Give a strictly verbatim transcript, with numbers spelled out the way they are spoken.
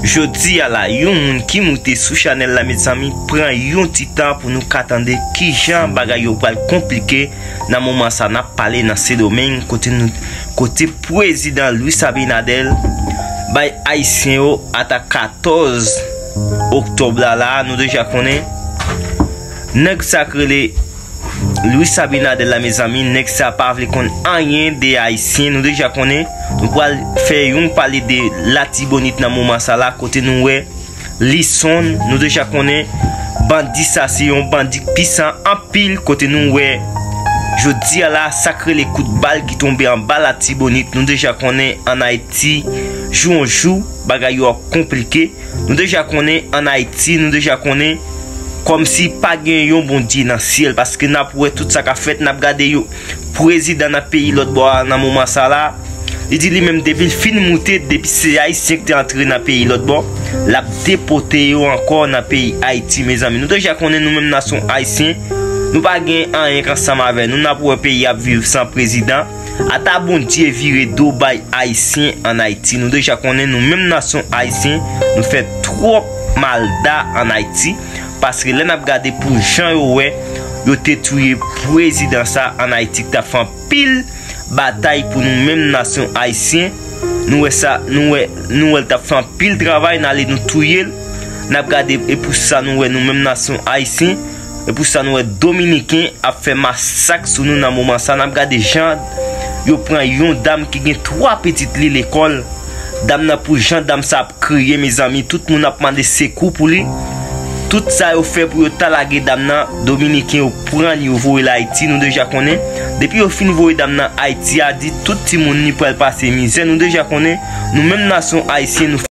Jodi a la, yon moun ki moute sou chanèl la, mezanmi, pran yon ti tan pou nou ka tande kijan bagay yo pral konplike nan moman sa n ap pale nan Sendomeng, kote nou, kote prezidan Luis Abinader bay ayisyen yo atak katòz oktòb la, la, nou deja konnen. Nèg sa k rele Luis Abinader la, mezanmi, nèg sa pa vle konn anyen de ayisyen, nou deja konnen. Nou pral fè yon pale de Latibonit nan moman sa la, kote nou wè Lison, nou deja konnen bandi sa se yon bandi k pisan anpil, kote nou wè jodi a la, sa k rele kout bal ki tonbe anba Latibonit, nou deja konnen ann Ayiti, jou an jou, bagay yo ap konplike. Nou deja konnen ann Ayiti, nou deja konnen kòmsi pa gen yon Bondye nan syèl, paske n ap wè tout sa k ap fèt, n ap gade yo, prezidan nan peyi lòt bò a nan moman sa la, li di li menm depi l fin moute, depi se ayisyen ki te antre nan peyi lòt bò, l ap depote yo ankò nan peyi Ayiti, mezanmi. Nou deja konnen nou menm nasyon ayisyen, nou pa gen anyen k ansanm avè nou, n ap wè peyi ap viv san prezidan. Ata Bondye vire do bay ayisyen ann Ayiti. Nou deja konnen nou menm nasyon ayisyen, nou fè twòp malda ann Ayiti. Paske lè n ap gade pou jan yo wè, yo te touye prezidan sa ann Ayiti ki t ap fè anpil batay pou nou menm nasyon ayisyen. Nou wè sa, nou wè, nou wè l t ap fè anpil travay, n ale nou touye l. N ap gade, e pou sa nou wè nou menm nasyon ayisyen, e pou sa nou wè dominiken ap fè masak sou nou nan moman sa. N ap gade jan yo pran yon dam ki gen twa pitit li lekòl. Dam nan, pou jan dam sa ap kriye, mezanmi, tout moun ap mande sekou pou li. Tout sa yo fè pou yo ta lage dam nan, dominiken yo pran l, yo voye l Ayiti, nou deja konnen. Depi yo fin voye dam nan Ayiti a, di tout timoun li pral pase mizè, nou deja konnen. Nou menm nasyon ayisyen, nou